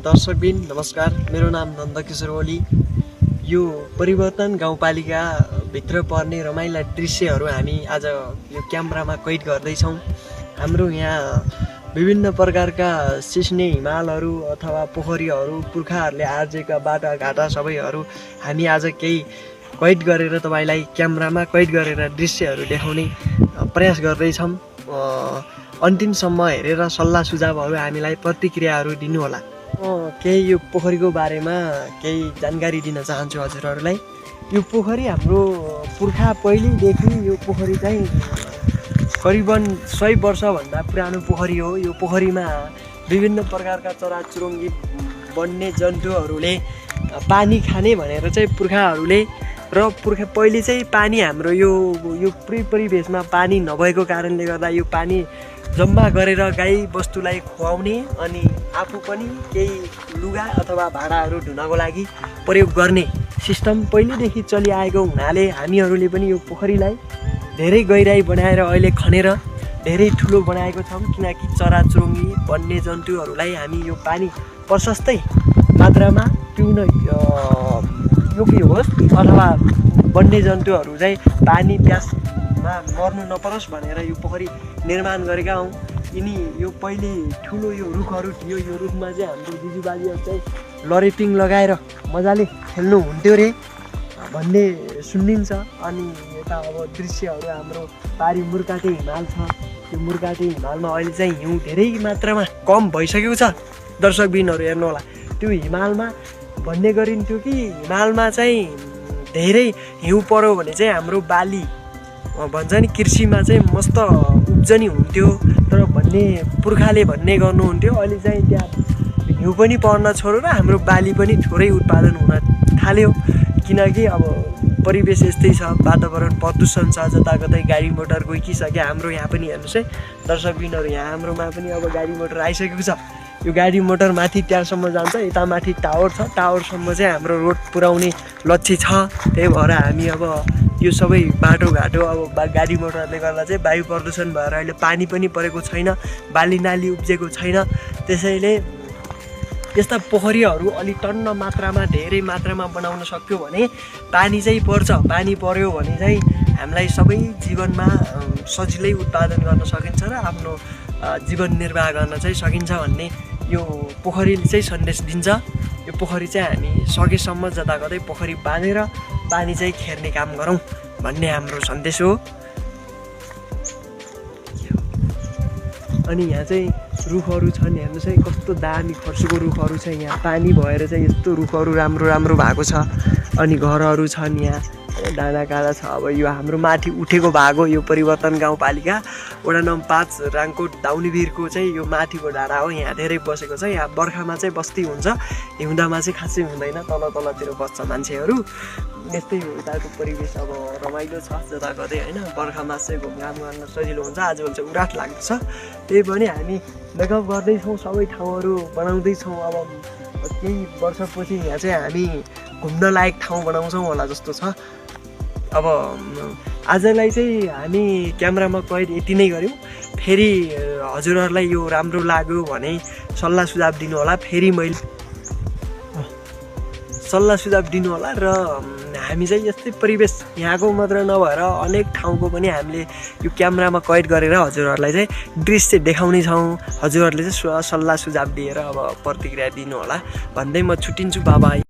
दर्शकबिन नमस्कार। मेरो नाम नन्दकिशोर ओली। यो परिवर्तन गाउँपालिका भित्र पर्ने रमाइला दृश्यहरू हामी आज यो क्यामेरामा कैद गर्दैछौँ। हाम्रो यहाँ विभिन्न प्रकारका सिस्ने हिमालहरू अथवा पोखरीहरू पुर्खाहरूले आर्जेका बाटाघाटा सबैहरू हामी आज केही कैद गरेर तपाईलाई क्यामेरामा कैद गरेर दृश्यहरू देखाउने प्रयास गर्दैछौँ। अन्तिमसम्म हेरेर सल्लाह सुझावहरू हामीलाई प्रतिक्रियाहरू दिनुहोला। केही यो पोखरीको बारेमा केही जानकारी दिन चाहन्छु हजुरहरूलाई। यो पोखरी हाम्रो पुर्खा पहिलेदेखि यो पोखरी चाहिँ करिबन 100 वर्षभन्दा पुरानो पोखरी हो। यो पोखरीमा विभिन्न प्रकारका चराचुरुङ्गी बन्ने जन्तुहरूले पानी खाने भनेर चाहिँ पुर्खाहरूले र पहिले चाहिँ पानी हाम्रो यो परिवेशमा पानी नभएको कारणले गर्दा यो पानी जम्मा गरेर गाई बस्तुलाई खुवाउने अनि आफू पनि केही लुगा अथवा भाँडाहरू धुनको लागि प्रयोग गर्ने सिस्टम पहिलेदेखि चलिआएको हुनाले हामीहरूले पनि यो पोखरीलाई धेरै गहिराई बनाएर अहिले खनेर धेरै ठुलो बनाएको छौँ। किनकि चराचुरुङ्गी वन्य जन्तुहरूलाई हामी यो पानी प्रशस्तै मात्रामा पिउन योग्य होस् अथवा वन्य जन्तुहरू चाहिँ पानी प्यासमा मर्नु नपरोस् भनेर यो पोखरी निर्माण गरेका हौँ। यिनी यो पहिले ठुलो यो रुखहरू थियो। यो रुखमा चाहिँ हाम्रो दिजुबाजेहरू चाहिँ लरेपिङ लगाएर मजाले खेल्नु हुन्थ्यो रे भन्ने सुनिन्छ। अनि यता अब दृश्यहरू हाम्रो पारी मुर्काटे हिमाल छ। त्यो मुर्काटे हिमालमा अहिले चाहिँ हिउँ धेरै मात्रामा कम भइसकेको छ। दर्शकबिनहरू हेर्नु होला। त्यो हिमालमा भन्ने गरिन्थ्यो कि हिमालमा चाहिँ धेरै हिउँ पर्यो भने चाहिँ हाम्रो बाली भन्छ नि कृषिमा चाहिँ मस्त उब्जनी हुन्थ्यो तर भन्ने पुर्खाले भन्ने गर्नुहुन्थ्यो। अहिले चाहिँ त्यहाँ हिउँ पनि पर्न छोड्यो र हाम्रो बाली पनि थोरै उत्पादन हुन थाल्यो। किनकि अब परिवेश यस्तै छ, वातावरण प्रदूषण छ, जताकतै गाडी मोटर गइसक्यो। हाम्रो यहाँ पनि हेर्नुहोस् है दर्शकबिनहरू, यहाँ हाम्रोमा पनि अब गाडी मोटर आइसकेको छ। यो गाडी मोटर माथि त्यहाँसम्म जान्छ, यता माथि टावर छ। टावरसम्म चाहिँ हाम्रो रोड पुर्याउने लक्ष्य छ। त्यही भएर हामी अब यो सबै बाटोघाटो अब गाडी मोटरले गर्दा चाहिँ वायु प्रदूषण भएर अहिले पानी पनि परेको छैन, बाली नाली उब्जेको छैन। त्यसैले यस्ता पोखरीहरू अलि टन्न मात्रामा धेरै मात्रामा बनाउन सक्यो भने पानी चाहिँ पर्छ। पानी पर्यो भने चाहिँ हामीलाई सबै जीवनमा सजिलै उत्पादन गर्न सकिन्छ र आफ्नो जीवन निर्वाह गर्न चाहिँ सकिन्छ भन्ने यो पोखरीले चाहिँ सन्देश दिन्छ। यो पोखरी चाहिँ हामी सकेसम्म जताकतै पोखरी बाँधेर पानी चाहिँ खेर्ने काम गरौँ भन्ने हाम्रो सन्देश हो। अनि यहाँ चाहिँ रुखहरू छन्, हेर्नुहोस् है कस्तो दामी खर्सीको रुखहरू छ। यहाँ पानी भएर चाहिँ यस्तो रुखहरू राम्रो राम्रो भएको छ। अनि घरहरू छन् यहाँ, डाँडा काँडा छ। अब यो हाम्रो माथि उठेको भाग हो। यो परिवर्तन गाउँपालिका वडा नम्बर 5 राङकोट दाउनीभिरको चाहिँ यो माथिको डाँडा हो। यहाँ धेरै बसेको छ। यहाँ बर्खामा चाहिँ बस्ती हुन्छ, हिउँदामा चाहिँ खासै हुँदैन, तलतिर बस्छ मान्छेहरू। यस्तै हो यताको परिवेश। अब रमाइलो छ जताकतै होइन। बर्खामा चाहिँ घुमघाम गर्न सजिलो हुन्छ, आजकल चाहिँ उराट लाग्छ। त्यही पनि हामी मेकअप गर्दैछौँ, सबै ठाउँहरू बनाउँदैछौँ। अब केही वर्षपछि यहाँ चाहिँ हामी घुम्न लायक ठाउँ बनाउँछौँ होला जस्तो छ। अब आजलाई चाहिँ हामी क्यामेरामा कैद यति नै गऱ्यौँ। फेरि हजुरहरूलाई यो राम्रो लाग्यो भने सल्लाह सुझाव दिनु होला। फेरि मैले सल्लाह सुझाव दिनु होला। र हामी चाहिँ यस्तै परिवेश यहाँको मात्र नभएर अनेक ठाउँको पनि हामीले यो क्यामेरामा कैद गरेर हजुरहरूलाई चाहिँ दृश्य देखाउने छौँ। हजुरहरूले चाहिँ सल्लाह सुझाव दिएर अब प्रतिक्रिया दिनु होला भन्दै म छुट्टिन्छु। बाबा।